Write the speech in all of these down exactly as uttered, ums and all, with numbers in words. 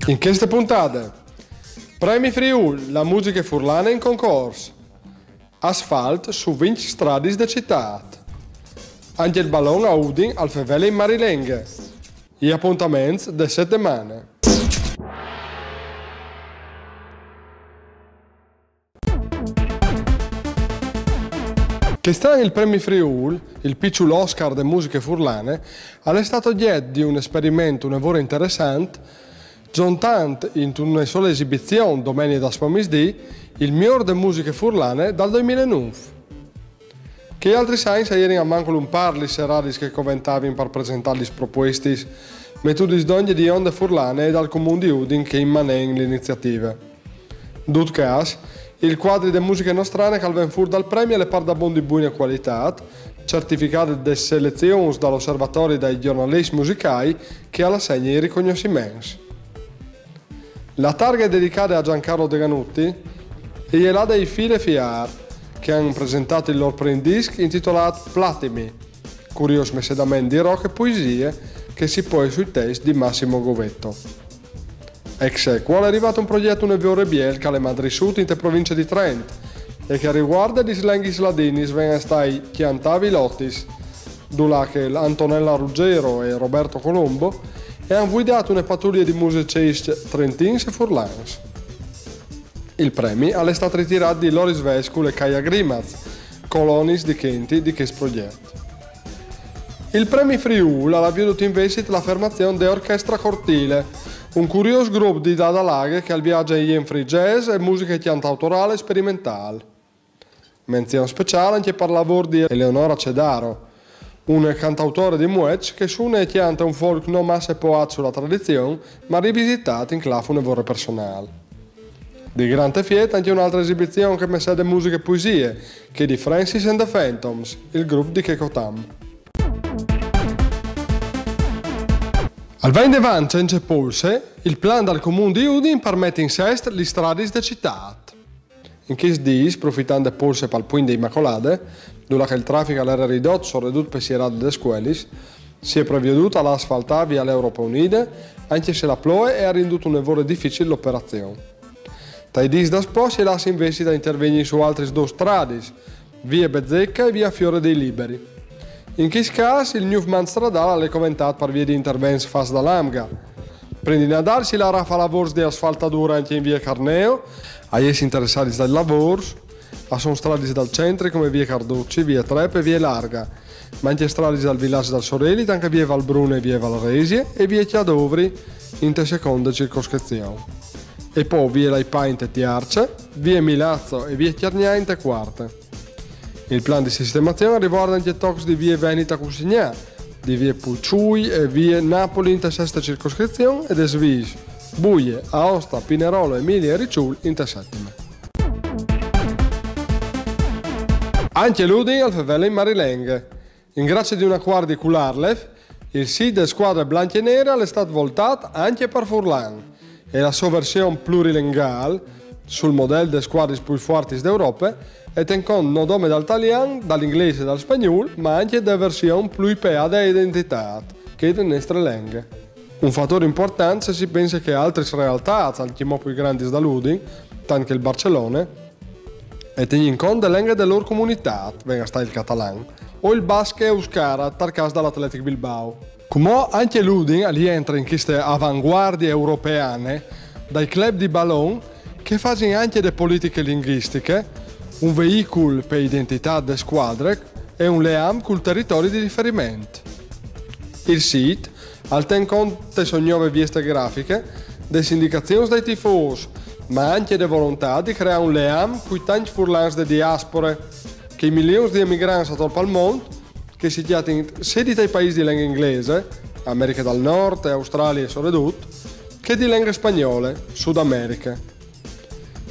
In cheste puntade: Premi Friûl, la musiche furlane in concors. Asfalt su vincj stradis de citât. Ancje il balon a Udin al fevele in marilenghe. I apontaments de setemane. Chest an il Premi Friûl, il piçul Oscar de musiche furlane, al è stât ogjet di un esperiment une vore interessant, zontant intune sole esibizion, domenie daspò misdì, il miôr de musiche furlane dal doi mil e nûf. Chei altris agns a jerin almancul un pâr lis seradis che coventavin par presentâ lis propuestis metudis dongje di Onde Furlane e dal Comun di Udin che inmanein la iniziative. Dut câs, il cuadri de musiche nostrane che al ven fûr dal premi al è pardabon di buine cualitât, certificade des selezions dal Osservatori dai gjornaliscj musicâi che al assegna i ricognossiments. La targhe dedicade a Giancarlo Deganutti e je la dai File Fiâr, che a àn presentât il lôr prin disc intitolât Platimi, curiôs messedament di rock e poesie che si poie sui tescj di Massimo Govetto. Ex aequo al è rivât un progjet une vore biel che al è madrissût inte provincie di Trent e che al rivuarde lis lenghis ladinis, ven a stâi Cjantâ vilotis, dulà che Antonella Ruggiero e Roberto Colombo a àn vuidât une patulie di musiciscj trentins e furlans. Il premi al è stât ritirât di Loris Vescul e Caia Grimaz, colonis di chenti di chest progjet. Il Premi Friûl al à viodût invezit la afermazion de Orchestra Cortile, un curiôs grup di Dada Laghe che al viaze jenfri jazz e musiche cjantautorâl e sperimentâl. Menzion speciâl ancje pal lavôr di Eleonora Cedaro, une cantautore di Mueç che sune e cjante un folk no masse poiât su la tradizion, ma rivisitât in claf une vore personâl. Di grant efiet ancje une altre esibizion che messede musiche e poesie, chê di Francis and the Phantoms, il grup di Checo Tam. Al va indevant cence polse il plan dal Comun di Udin par meti in sest lis stradis de citât. In chescj dîs, profitant de polse pal Puint de Imacolade, dulà che il trafic al jere ridot soredut pe sierade des scuelis, si è previodût a asfaltâ viâl Europe Unide, ancje se la ploie e à rindût une vore dificil la operazion. Tai dîs daspò si è lâts invezit a intervignî su altris dôs stradis, vie Bezzecca e vie Fiore dei Liberi. In chest câs il gnûf mant stradâl al è coventât par vie di intervents fats da l'AMGA. Prin di Nadâl si larà a fâ lavôrs di asfaltadure ancje in vie Carneo. A jessi interessadis dai lavôrs, a son stradis dal centri come vie Carducci, vie Trep e vie Larga, ma ancje stradis dal vilaç dal Soreli, ancje vie Valbrune e vie Valresie e vie Cjadovri inte seconde circoscrizion. E po vie Laipà inte tierce, vie Milazzo e vie Cjargnà inte cuarte. Il plan di sistemazion al rivuarde ancje tocs di vie Veneta Cussignà, di vie Puçui e vie Napoli inte seste circoscrizion e des viis Buie, Aosta, Pinerolo, Emilia e Ricciûl inte setime. Ancje Udin al fevele in marilenghe. In gracie di un acuardi cu l'ARLeF, il sît de scuadre blancje e nere al è stât voltât ancje par furlan, e la sô version plurilengâl, sul model des scuadris plui fuartis de Europe, e ten cont no dome dal talian, dal inglês e dal spagnûl, ma ancje de version plui peade ae identitât, chê de nestre lenghe. Un fatôr impuartant se si pense che altris realtâts, ancjemò plui grandis dal Udin, tant che il Barcelone, e tegnin cont de lenghe de lôr comunitât, ven a stâi il catalan, o il basc e euskara, tal câs dal Athletic Bilbao. Cumò ancje Udin al jentre in cheste avanguardie europeane dai club di balon che a fasin ancje de politiche linguistiche, un veicul pe identitât de scuadre e un leam cul teritori di riferiment. Il sît al ten cont te sô gnove vieste grafiche des indicazions dai tifôs, ma ancje de volontât di creâ un leam cui tancj furlans de diaspore, chei milions di emigrants ator pal mont, che si cjatin sedi tai paîs di lenghe inglese, Americhe dal Nord e Australie soredut, che di lenghe spagnole, Sud Americhe.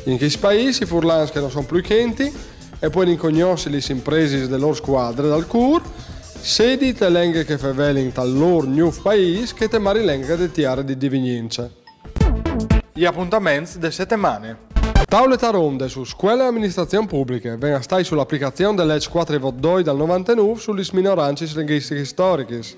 In chescj paîs i furlans che no son plui chenti e puedin cognossi lis impresis de lôr scuadre dal cûr, sedi te lenghe che a fevelin tal lôr gnûf paîs che te marilenghe de tiere di divignince. I apontaments de setemane. Taule taronde su scuele e aministrazion publiche, ven a stâi su la aplicazion de leç cuatri vot doi dal novantenûf su lis minorancis linguistichis storichis.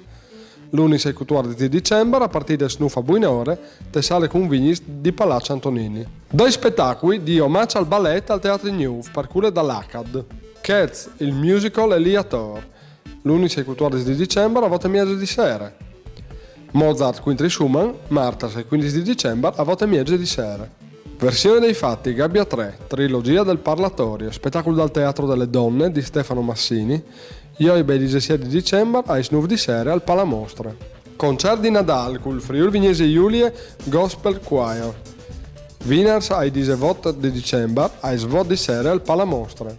L'undici ai cutuardis di dicembar, a partî des nûf a buinore, te sale cunvignis di Palaç Antonini. Doi spetacui di omaç al balet al Teatri Gnûf, par cure dal ACAD. Cats, il musical e li ator. L'undici ai cutuardis di dicembar, a vot e mieze di sere. Mozart cuintri Schumann, martars ai cuindis di dicembar, a vot e mieze di sere. Versione dei fatti, Gabbia trê, trilogia del parlatorio, spetacul dal Teatro delle Donne di Stefano Massini, joibe ai disesiet di dicembar, ais nûf di sere al Palamostre. Concert di Nadâl cul Friûl Vignesie Julie Gospel Choir. Vinars ai disevot di dicembar, ais vot di sere al Palamostre.